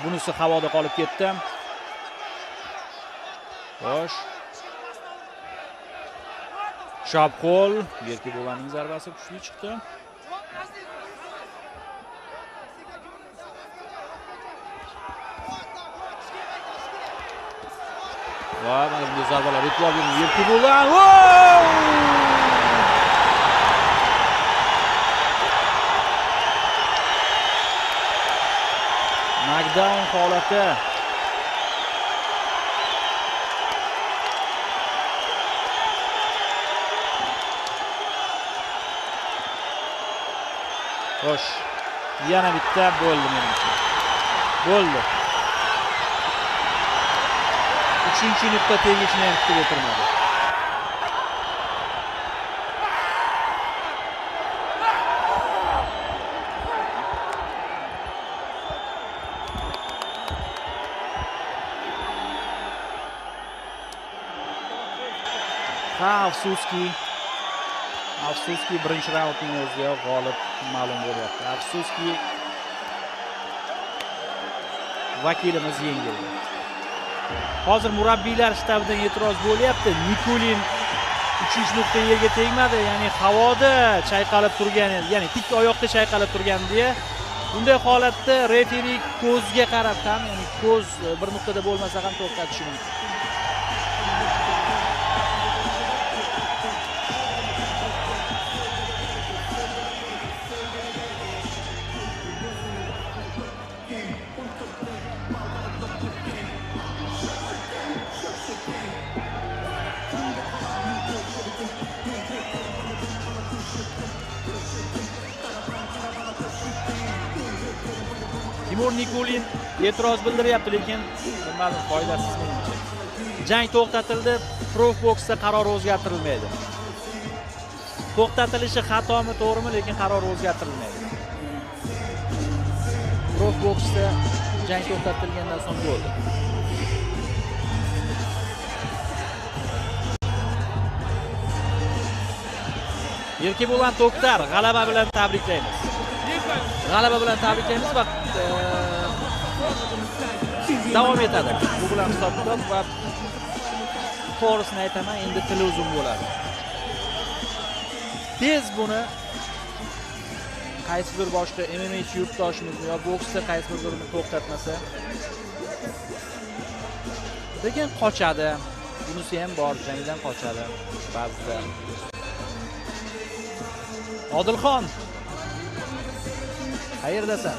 Bunisi havoda qolib ketdi. Xo'sh. Chap qo'l, Yerkebulanning zarbasi kuchli chiqdi. Va mana bunday zarbalar e'tibor bering. Yerkebulan. Knockdown holati. Xo'sh, yana bitta bo'ldi menimcha. Bo'ldi. Uchinchi nuqta tegishni ham kutib o'tirmadi. Ha, afsuski. Afsuski birinchi raundning o'ziga g'olib ma'lum bo'lyapti. Afsuski vakilimiz yengildi. Hozir murabbiylar shtabidan e'tiroz bo'lyapti. Nikulin 3-nuqta yerga tegmadi, ya'ni havoda chayqalib turgan, ya'ni tik oyoqda chayqalib turgan deya. Bunday holatda referi ko'zga qarab ham, ya'ni ko'z bir nuqtada bo'lmasa ham to'xtatishi mumkin. Timur Nikulin e'tiroz bildiryapti, lekin bilmadim, foydasiz menimcha. Jang to'xtatildi, prof boksda qaror o'zgartirilmaydi. To'xtatilishi xatomi, to'g'rimi, lekin qaror o'zgartirilmaydi. Prof boksda jang to'xtatilgandan so'ng bo'ldi. Yerkebulan To'ktar g'alaba bilan tabriklaymiz. G'alaba bilan tabriklaymiz va davom etadi. Bu bilan hisob-kitob va to'g'risini aytaman, endi tili uzun bo'ladi. Tez buni qaysidir boshqa MMAchi yurtdoshimizni yo boksda qaysidir birini to'xtatmasa, lekin qochadi. Bunisi ham bor, jangdan qochadi ba'zida. Odilxon, qayerdasan?